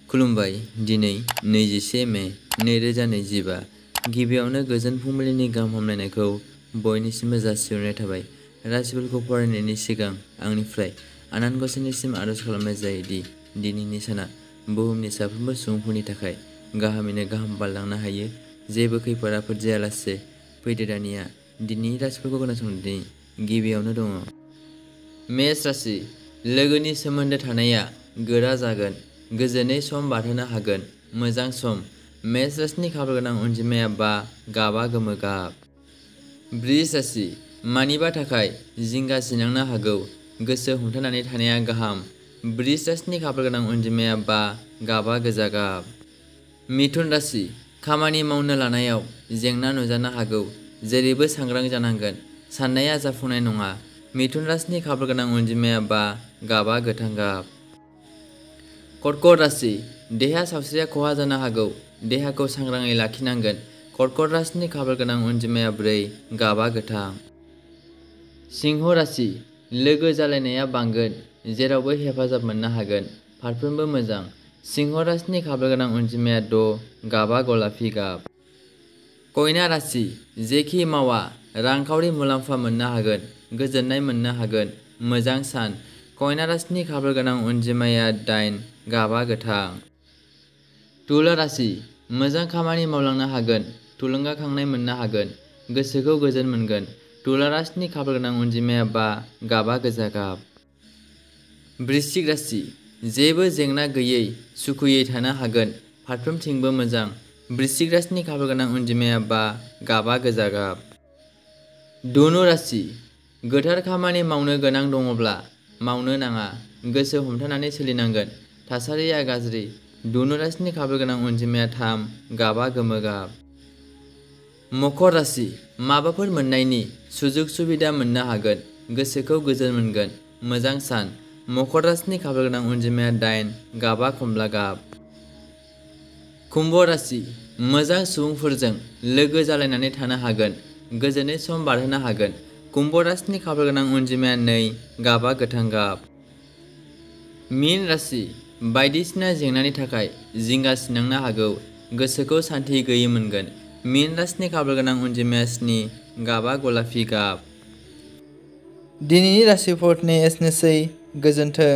खुलुमबाय। दिनै 21 मे 2025 गिबियावनो गोजोन फुंबिलिनि गाहाम हामलायनायखौ बयनिसिमबो जासिहरनाय थाबाय। राशिफोरखौ फरायनायनि सिगां आंनिफ्राय आनान गसाइनिसिम आरज खालामनाय जायो दि दिनैनि साना बुहुमनि साफ्रोमबो सुबुंफोरनि थाखाय गाहामैनो गाहाम बारलांनो हायो। जेबो खैफोद आफोद जायालासे फैदो दानिया दिनैनि राशिफोरखौ खोनासंदोनि। गिबियावनो दङ मेष राशि। लोगोनि सोमोन्दो थानाया गोरा जागोन। गोजोनै सम बारहोनो हागोन। मोजां सम। मेष राशिनि खाफाल गोनां अनजिमाया 5, गाबा गोमो गाब। बृष राशि। मानिबा थाखाय जिंगासिनांनो हागौ। गोसो हमथानानै थानाया गाहाम। बृष राशिनि खाफाल गोनां अनजिमाया 5, गाबा गोजा गाब। मिथुन राशि। खामानि मावनो लानायाव जेंना नुजानो हागौ। जेरैबो सांग्रां जानांगोन। साननाया जाफुंनाय नङा। मिथुन राशिनि खाफाल गोनां अनजिमाया 5, गाबा गोथां गाब। कर्कट राशि। देहा सावस्रिया खहा जानो हागौ। देहाखौ सांग्राङै लाखिनांगोन। कर्कट राशिनि खाफाल गोनां अनजिमाया 4, गाबा गोथां। सिंह राशि। लोगो जालायनाया बांगोन। जेरावबो हेफाजाब मोननो हागोन। फारफ्रोमबो मोजां। सिंह राशिनि खाफाल गोनां अनजिमाया 6, गाबा गलाफि गाब। कन्या राशि। जेखि मावा रांखावरि मुलाम्फा मोननो हागोन। गोजोननाय मोननो हागोन। मोजां सान। कन्या राशिनि खाफाल गोनां अनजिमाया 8, गाबा गोथां। तुला राशि। मोजां खामानि मावलांनो हागोन। थुलुंगाखांनाय मोननो हागोन। गोसोखौ गोजोन मोनगोन। तुला राशिनि खाफाल गोनां अनजिमाया 5, गाबा गोजा गाब। वृश्चिक राशि। जेबो जेंना गैयै सुखुयै थानो हागोन। फारफ्रोमथिंबो मोजां। वृश्चिक राशिनि खाफाल गोनां अनजिमाया 5, गाबा गोजा गाब। धनु राशि। गोथार खामानि मावनो गोनां दङब्ला मावनो नाङा। गोसो हमथानानै सोलिनांगोन। थासारिया गाज्रि। धनु राशिनि खाफाल गोनां अनजिमाया 3, गाबा गोमो गाब। मकर राशि। माबाफोर मोननायनि सुजुग सुबिदा मोननो हागोन। गोसोखौ गोजोन मोनगोन। मोजां सान। मकर राशिनि खाफाल गोनां अनजिमाया 8, गाबा खमला गाब। कुम्भ राशि। मोजां सुबुंफोरजों लोगो जालायनानै थानो हागोन। गोजोनै सम बारहोनो हागोन। कुम्भ राशिनि खाफाल गोनां अनजिमाया 2, गाबा गोथां गाब। मीन राशि। बायदिसिना जेंनानि थाखाय जिंगा सिनांनो हागौ। गोसोखौ सान्थि गैयै मोनगोन। मीन राशिनि खाफाल गोनां अनजिमाया 7, गाबा गलाफि गाब। दिनैनि राशिफोरनि एसेनोसै। गोजोन्थों।